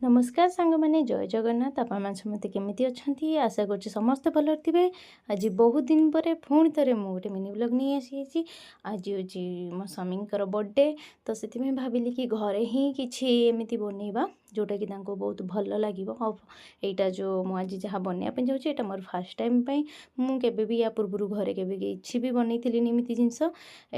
ନମସ୍କାର ସାଙ୍ଗମାନେ, ଜୟ ଜଗନ୍ନାଥ। ଆପଣମାନେ ସମସ୍ତେ କେମିତି ଅଛନ୍ତି? ଆଶା କରୁଛି ସମସ୍ତେ ଭଲରେ ଥିବେ। ଆଜି ବହୁତ ଦିନ ପରେ ପୁଣି ଥରେ ମୁଁ ଗୋଟେ ମିନି ବ୍ଲଗ୍ ନେଇ ଆସିଯାଇଛି। ଆଜି ହେଉଛି ମୋ ସ୍ୱାମୀଙ୍କର ବର୍ଥଡ଼େ, ତ ସେଥିପାଇଁ ଭାବିଲି କି ଘରେ ହିଁ କିଛି ଏମିତି ବନେଇବା ଯେଉଁଟାକି ତାଙ୍କୁ ବହୁତ ଭଲ ଲାଗିବ। ଆଉ ଏଇଟା ଯେଉଁ ମୁଁ ଆଜି ଯାହା ବନେଇବା ପାଇଁ ଯାଉଛି, ଏଇଟା ମୋର ଫାର୍ଷ୍ଟ ଟାଇମ୍ ପାଇଁ। ମୁଁ କେବେ ବି ୟା ପୂର୍ବରୁ ଘରେ କେବେ କିଛି ବି ବନେଇଥିଲିନି ଏମିତି ଜିନିଷ।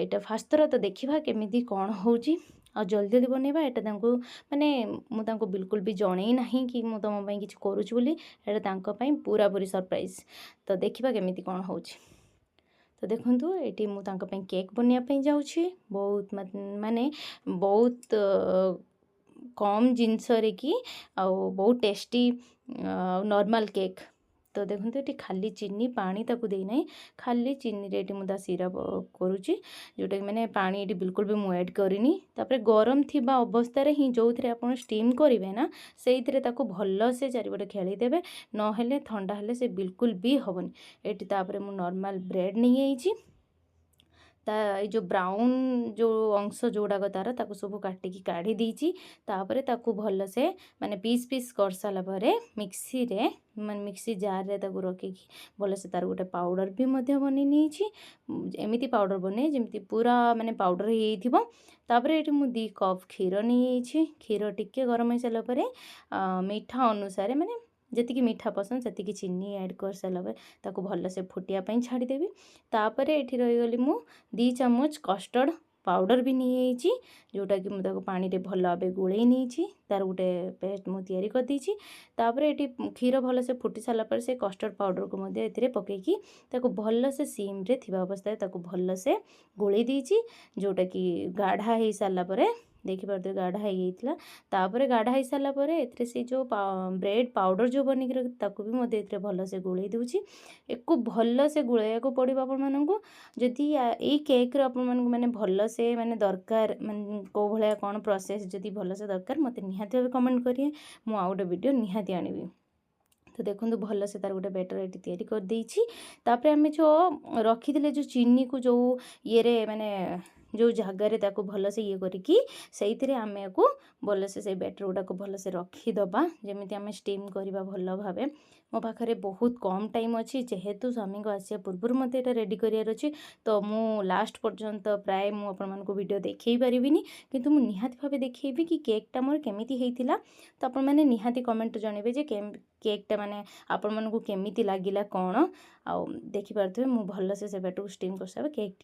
ଏଇଟା ଫାର୍ଷ୍ଟ ଥର, ତ ଦେଖିବା କେମିତି କ'ଣ ହେଉଛି ଆଉ ଜଲ୍ଦି ଜଲ୍ଦି ବନେଇବା। ଏଇଟା ତାଙ୍କୁ ମାନେ ମୁଁ ତାଙ୍କୁ ବିଲକୁଲ ବି ଜଣେଇ ନାହିଁ କି ମୁଁ ତୁମ ପାଇଁ କିଛି କରୁଛି ବୋଲି। ଏଇଟା ତାଙ୍କ ପାଇଁ ପୁରାପୁରି ସରପ୍ରାଇଜ୍। ତ ଦେଖିବା କେମିତି କ'ଣ ହେଉଛି। ତ ଦେଖନ୍ତୁ, ଏଇଠି ମୁଁ ତାଙ୍କ ପାଇଁ କେକ୍ ବନେଇବା ପାଇଁ ଯାଉଛି। ବହୁତ ମାନେ ବହୁତ କମ୍ ଜିନିଷରେ କି ଆଉ ବହୁତ ଟେଷ୍ଟି ଆଉ ନର୍ମାଲ୍ କେକ୍। ତ ଦେଖନ୍ତୁ, ଏଠି ଖାଲି ଚିନି ପାଣି ତାକୁ ଦେଇନାହିଁ। ଖାଲି ଚିନିରେ ଏଠି ମୁଁ ତା ସିରପ୍ କରୁଛି, ଯେଉଁଟାକି ମାନେ ପାଣି ଏଠି ବିଲକୁଲ ବି ମୁଁ ଆଡ଼୍ କରିନି। ତାପରେ ଗରମ ଥିବା ଅବସ୍ଥାରେ ହିଁ ଯେଉଁଥିରେ ଆପଣ ଷ୍ଟିମ୍ କରିବେ ନା, ସେଇଥିରେ ତାକୁ ଭଲସେ ଚାରିପଟେ ଖେଳେଇ ଦେବେ। ନହେଲେ ଥଣ୍ଡା ହେଲେ ସେ ବିଲକୁଲ ବି ହେବନି। ଏଠି ତାପରେ ମୁଁ ନର୍ମାଲ୍ ବ୍ରେଡ଼୍ ନେଇଯାଇଛି। ତା ଏଇ ଯେଉଁ ବ୍ରାଉନ୍ ଯେଉଁ ଅଂଶ ଯେଉଁଗୁଡ଼ାକ ତାର, ତାକୁ ସବୁ କାଟିକି କାଢ଼ି ଦେଇଛି। ତାପରେ ତାକୁ ଭଲସେ ମାନେ ପିସ୍ ପିସ୍ କରିସାରିଲା ପରେ ମିକ୍ସିରେ, ମାନେ ମିକ୍ସି ଜାର୍ରେ ତାକୁ ରଖିକି ଭଲସେ ତାର ଗୋଟେ ପାଉଡ଼ର ବି ମଧ୍ୟ ବନେଇ ନେଇଛି। ଏମିତି ପାଉଡ଼ର ବନେଇ ଯେମିତି ପୁରା ମାନେ ପାଉଡ଼ର ହେଇଯାଇଥିବ। ତାପରେ ଏଠି ମୁଁ 2 କପ୍ କ୍ଷୀର ନେଇଯାଇଛି। କ୍ଷୀର ଟିକେ ଗରମ ହେଇସାରିଲା ପରେ ମିଠା ଅନୁସାରେ, ମାନେ ଯେତିକି ମିଠା ପସନ୍ଦ ସେତିକି ଚିନି ଆଡ଼୍ କରିସାରିଲା ପରେ ତାକୁ ଭଲସେ ଫୁଟିବା ପାଇଁ ଛାଡ଼ିଦେବି। ତାପରେ ଏଠି ରହିଗଲି ମୁଁ 2 ଚାମଚ କଷ୍ଟର୍ଡ଼ ପାଉଡ଼ର ବି ନେଇଯାଇଛି, ଯେଉଁଟାକି ମୁଁ ତାକୁ ପାଣିରେ ଭଲ ଭାବେ ଗୋଳେଇ ନେଇଛି। ତାର ଗୋଟେ ପେଷ୍ଟ ମୁଁ ତିଆରି କରିଦେଇଛି। ତାପରେ ଏଠି କ୍ଷୀର ଭଲସେ ଫୁଟି ସାରିଲା ପରେ ସେ କଷ୍ଟର୍ଡ଼ ପାଉଡ଼ରକୁ ମଧ୍ୟ ଏଥିରେ ପକାଇକି ତାକୁ ଭଲସେ ସିମ୍ରେ ଥିବା ଅବସ୍ଥାରେ ତାକୁ ଭଲସେ ଗୋଳେଇ ଦେଇଛି, ଯେଉଁଟାକି ଗାଢ଼ା ହେଇସାରିଲା ପରେ ଦେଖିପାରୁଥିବେ, ଗାଢ଼ା ହେଇଯାଇଥିଲା। ତାପରେ ଗାଢ଼ା ହେଇସାରିଲା ପରେ ଏଥିରେ ସେଇ ଯେଉଁ ବ୍ରେଡ଼୍ ପାଉଡ଼ର ଯେଉଁ ବନେଇକି ରଖି, ତାକୁ ବି ମଧ୍ୟ ଏଥିରେ ଭଲସେ ଗୋଳେଇ ଦେଉଛି। ଏକୁ ଭଲସେ ଗୋଳେଇବାକୁ ପଡ଼ିବ ଆପଣମାନଙ୍କୁ। ଯଦି ଏଇ କେକ୍ର ଆପଣମାନଙ୍କୁ ମାନେ ଭଲସେ ମାନେ ଦରକାର, ମାନେ କେଉଁ ଭଳିଆ କ'ଣ ପ୍ରୋସେସ୍ ଯଦି ଭଲସେ ଦରକାର, ମୋତେ ନିହାତି ଭାବେ କମେଣ୍ଟ କରିବେ। ମୁଁ ଆଉ ଗୋଟେ ଭିଡ଼ିଓ ନିହାତି ଆଣିବି। ତ ଦେଖନ୍ତୁ, ଭଲସେ ତାର ଗୋଟେ ବ୍ୟାଟର୍ ଏଠି ତିଆରି କରିଦେଇଛି। ତାପରେ ଆମେ ଯେଉଁ ରଖିଥିଲେ ଯେଉଁ ଚିନିକୁ, ଯେଉଁ ଇଏରେ ମାନେ ଯେଉଁ ଜାଗାରେ ତାକୁ ଭଲସେ ଇଏ କରିକି, ସେଇଥିରେ ଆମେ ୟାକୁ ଭଲସେ ସେଇ ବ୍ୟାଟର୍ ଗୁଡ଼ାକୁ ଭଲସେ ରଖିଦେବା, ଯେମିତି ଆମେ ଷ୍ଟିମ୍ କରିବା ଭଲ ଭାବେ। ମୋ ପାଖରେ ବହୁତ କମ୍ ଟାଇମ୍ ଅଛି, ଯେହେତୁ ସ୍ୱାମୀଙ୍କ ଆସିବା ପୂର୍ବରୁ ମୋତେ ଏଇଟା ରେଡ଼ି କରିବାର ଅଛି। ତ ମୁଁ ଲାଷ୍ଟ ପର୍ଯ୍ୟନ୍ତ ପ୍ରାୟ ମୁଁ ଆପଣମାନଙ୍କୁ ଭିଡ଼ିଓ ଦେଖେଇ ପାରିବିନି, କିନ୍ତୁ ମୁଁ ନିହାତି ଭାବେ ଦେଖେଇବି କି କେକ୍ଟା ମୋର କେମିତି ହେଇଥିଲା। ତ ଆପଣମାନେ ନିହାତି କମେଣ୍ଟ ଜଣେଇବେ ଯେ କେକ୍ଟା ମାନେ ଆପଣମାନଙ୍କୁ କେମିତି ଲାଗିଲା କ'ଣ। ଆଉ ଦେଖିପାରୁଥିବେ, ମୁଁ ଭଲସେ ସେ ବ୍ୟାଟରକୁ ଷ୍ଟିମ୍ କରିସାରିବା କେକ୍